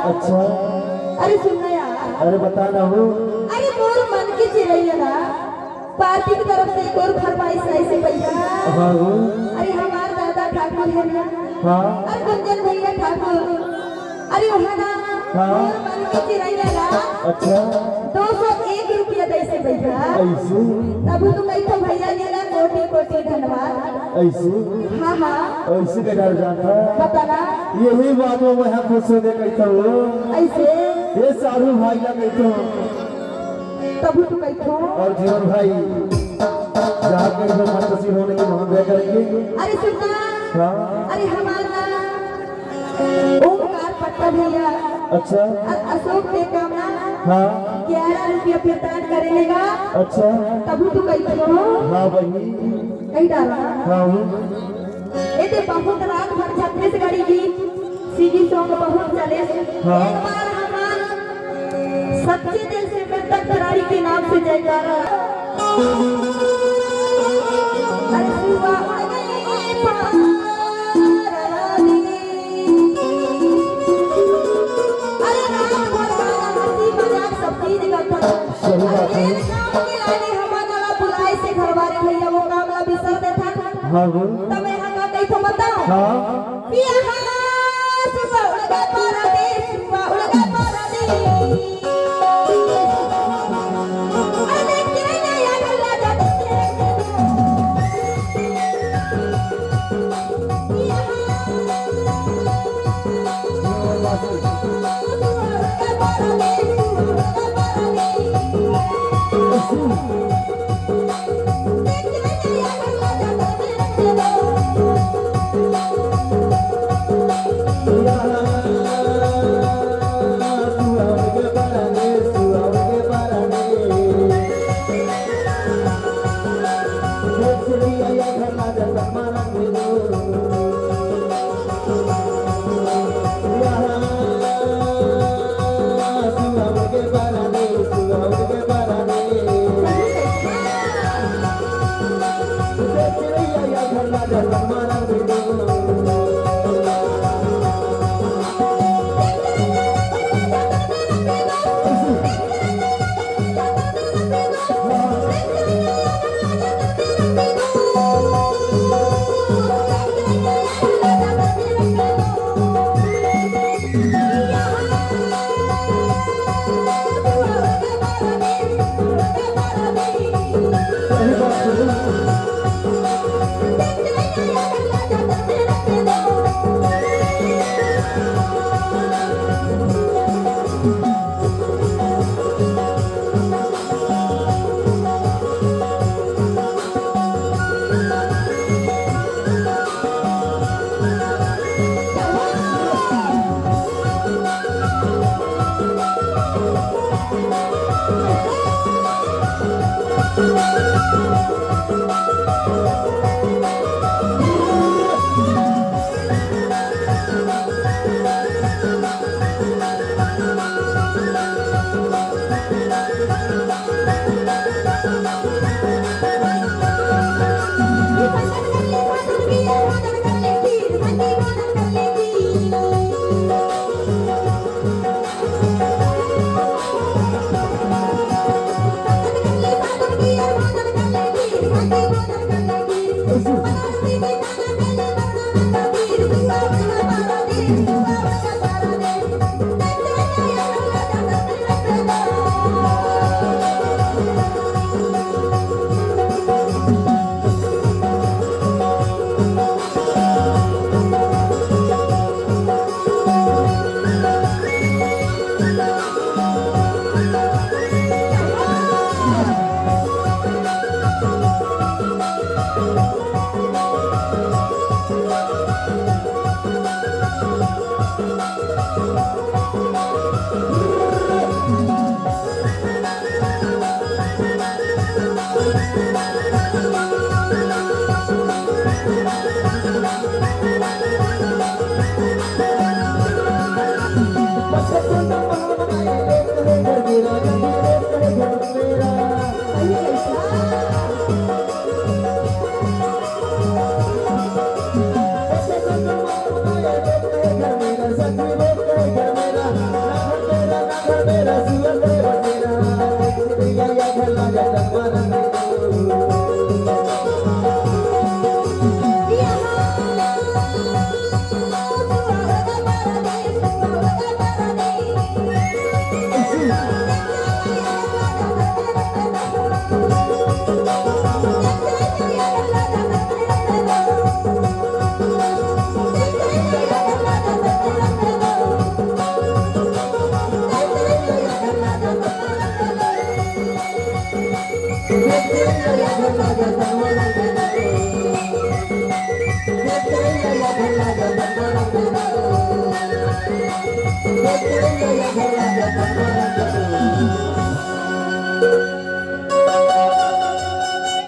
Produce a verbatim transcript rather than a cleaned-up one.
अच्छा। अरे सुन ना यार। अरे बता ना हो। अरे मोर मन के चिरैया ना, पार्टी की तरफ से एक और फरमाइश है से भैया। हाँ हो। अरे हमार दादा ठाकुर है ना। हाँ। अरे गुंजन भैया ठाकुर। अरे वहाँ ना, हाँ। मोर मन के चिरैया ना। अच्छा। दो सौ एक रुपया दे से भैया। ऐसे? तब तो कही तो भैया जी ला कोटि कोटि धन्यवाद। ऐसे? हाँ, हाँ। ऐसे के डर जाता। बता ना। यही बात में मैं खुश होके कहता हूँ। ऐसे? ये सारू भाई ला कहता हूँ। तब तो कहता हूँ। और जीवन भाई, जहाँ कहीं पर मन खुशी होने की वहाँ व्यय करेंगे। अरे सुनना। हाँ। अरे हमारा ओमकार पट्टा भैया। अच्छा। अ-, अशोक के कामना। हाँ। ग्यारह रुपया प्रदान करे लेगा। अच्छा। तब तो कहता हूँ। हाँ बहिनी। कही डाला। हाँ। ए दे बहुत रात भर छत्तीसगढ़ी गीत, सीडी सॉन्ग बहुत चले। हाँ। एक बार हमार सच्चे दिल से मृतक पुरानी के नाम से जयकारा। अरे सुबह उड़ गई पारानी। अरे रात भर गाना, हंसी मजाक सब चीज करता। सही बात है। अरे एक काम के लाने हमारा वाला बुलाए से घरवाले भैया वो काम ला बिसर देता। हाँ, हाँ। तब यहाँ का कहीं तो बताओ। हाँ। कि यहाँ सुबह उड़ गए परदेस, सुबह उड़ गए परदेस। अरे देख के नहीं, नहीं, यार, अल्लाह जाने के।